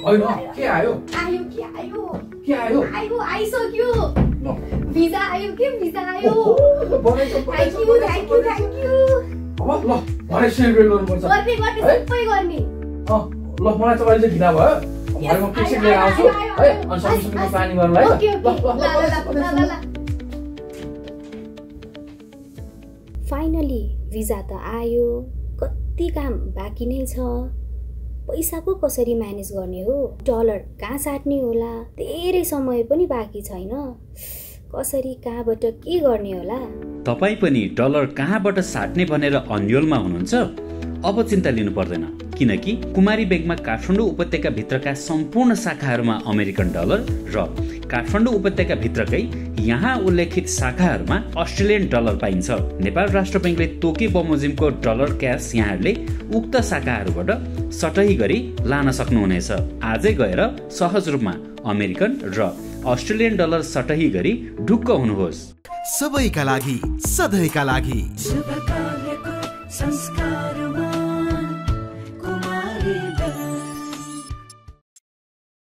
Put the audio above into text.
होइन के आयो आयो के आयो के आयो आयो आइसक्यो ल भिजा आयो के भिजा आयो बनाइसक्यो थ्यांक यू अब ल भरे सेलिब्रेट गर्नुपर्छ गर्ने सबै गर्ने ल मलाई चाहिँ अहिले घिना भयो भरे म केक लिएर आउँछु है अनि सबै प्लानिङ गर्नुलाई ओके ओके ल फाइनली भिजा त आयो कति काम बाँकी नै छ पैसा पो कसरी म्यानेज गर्ने हो डलर कहाँ साट्ने होला धेरै समय पनि बाँकी छैन कसरी कहाँबाट के गर्ने होला तपाई पनि डलर कहाँबाट साट्ने भनेर अन्योलमा हुनुहुन्छ अब चिन्ता लिनु पर्दैन किनकि कुमारी बेगमा काठमाडौँ उपत्यका भित्रका सम्पूर्ण शाखाहरूमा अमेरिकन डलर र काठमाडौँ उपत्यका भित्रकै यहाँ उल्लेखित शाखाहरूमा अस्ट्रेलियन डलर पाइन्छ नेपाल राष्ट्र बैंकले तोके बमोजिमको डलर क्यास यहाँहरूले उक्त शाखाहरूबाट सटही गरी लान सक्नुहुनेछ आजै गएर सहज रूपमा अमेरिकन र अस्ट्रेलियन डलर सटही गरी ढुक्क हुनुहोस् सबैका लागि सधैँका लागि शुभ कार्यको संस्कारमा कुमारी